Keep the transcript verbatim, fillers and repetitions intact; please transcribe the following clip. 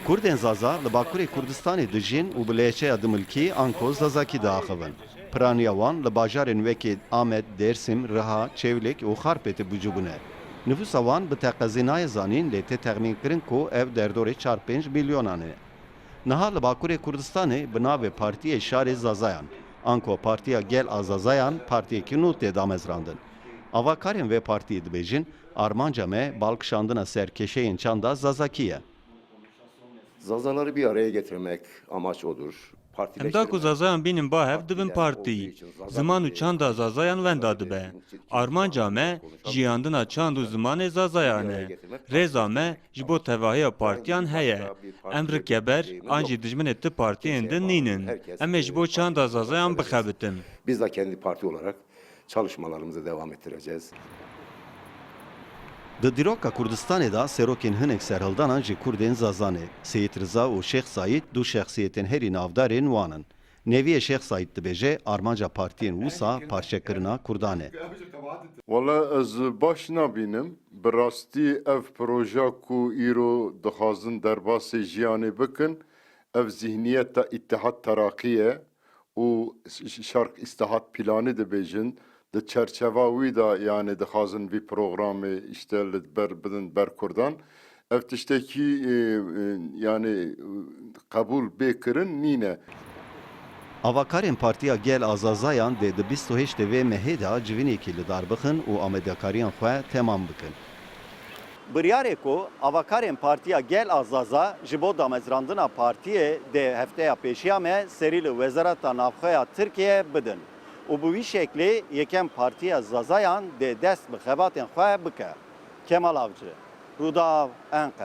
Kurdên Zaza li Bakurê Kurdistanê dijîn û bi lehçeya dimilkî anko Zazakî diaxivin. Piraniya wan li bajarên wekî Amed, Dêrsim, Riha, Çewlîg û Xarpêtê bûcî bûne. Nifûsa wan bi teqezî nayê zanîn, lê tê texmînkirin ku ev derdorê çar pênc milyonan e. Niha li Bakurê Kurdistanê bi navê Partiyê Şarê Zazayan, anko Partiya Gel a Zazayan, partiyekî nû tê damezrandin. Avakarên vê partiyê dibêjin, armanca me balkişandina ser kêşeyên çanda Zazakî ye. Zazaları bir araya getirmek amaç odur. Hemda ku Zazayan bînin ba hev dibin partî. Ziman û çanda Zazayan wenda dibe. Armanca me jiyandina çand û zimanê Zazayan e. Rêza me ji bo tevahiya partiyan heye. Em rikeber an jî dijminê ti partiyên din nînin. Em ê ji bo çanda Zazayan bixebitin. Biz de kendi parti olarak çalışmalarımızı devam ettireceğiz. Di dîroka Kurdistanê de serokên hinek serhildanan ji Kurdên Zaza ne. Seyîd Riza û Şêx Sayîd du şexsiyetên herî navdarên wan in. Neviyê Şêx Sayîd dibêje, armanca partiyên wisa parçekirina Kurdan e. Wele ez baş nabînim. Bi rastî ev proja ku îro dixwazin derbasê jiyanê bikin, ev zihniyeta Îttihat Teraqî ye û ş-, ş-, Şark Îstihat Planı dibêjin. Di çerçeva wî de, yani, dixwazin vî programê, işte, li ber bidin ber Kurdan. Ev tiştekî, e, e, yani, e, qebûl bê kirin nîne. Avakarên Partiya Gel a Zazayan dê di bîst û heştê vê mehê de civînekî li dar bixin û amadekariyan xwe temam bikin. Biryarê ku avakarên Partiya Gel a Zaza ji bo damezrandina partiyê dê hefteya pêşiya me serî li Wezareta Navxweya Tirkiye bidin û bi wî şeklê yekem Partiya Zazayan dê dest bi xebatên xwe bike. Kemal Avcı, Rûdaw, Enqere.